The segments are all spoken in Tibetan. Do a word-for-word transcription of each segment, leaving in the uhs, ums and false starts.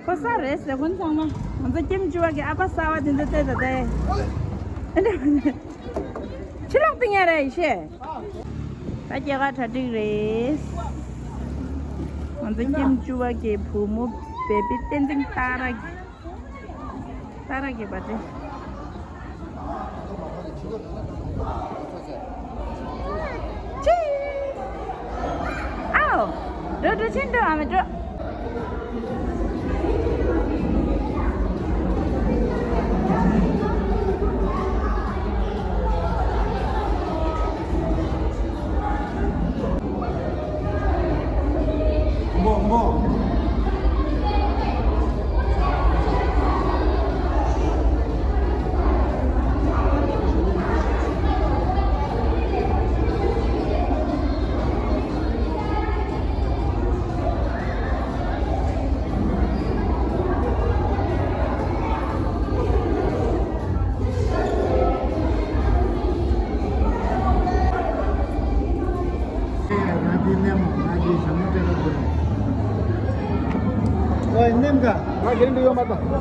ཁོ་ས་རེད་ཟེར་ཁོ་ཚང་མ། ང་ཚོ་ཁྱིམ་བཅུ་བ་གི་ཨ་ཕ་གསར་བ་དེ་ཚོ་བལྟས་ད་ལྟ། ཕྱི་ལོགས་སྟེང་ཡ་རེད་ཤེས། ད་སྐྱེས་སྐར་གྲ་སྒྲིག་རེད། ང་ཚོ་ཁྱིམ་བཅུ་བ་གི་བུ་མོ་བེ་བི་བསྟན་འཛིན་སྟག་ར། སྟག་ར་གི་བ་དེ། ཅི། ཨའོ། འགྲོ་འགྲོ་ཕྱིན་འགྲོ་ཨ་མ་འགྲོ། ང་འདི་ནས་མོ་ང་གི་ཞྭ་མོ་སྤྲད་ལ་འགྲོ། ཨོ་ནེམ་ག་ང་གིན་འདུག་ཡོད་མ་གཏོགས།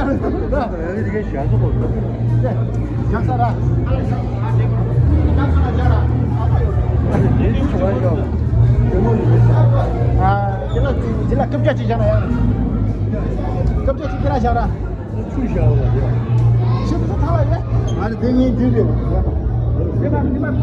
ར། ར་ལི་དེ་གའི་ཞག་ཚོ་གོ། བཞག་ས་ར། ཨ། དེ་ལ་དེ་ལ་སྐབས་བརྒྱ་ཅིག་བཞག་ན་ཡང་། སྐབས་བརྒྱ་ཅིག་དེ་ལ་བཞག་ར། ཆུ་བཞག་པ་རེད། ཆུ་དེ་ཚོ་ཐག་ལ་རེད། ང་ནི་དེ་ངའི་འདི་རེད། དེ་མ་དེ་མ།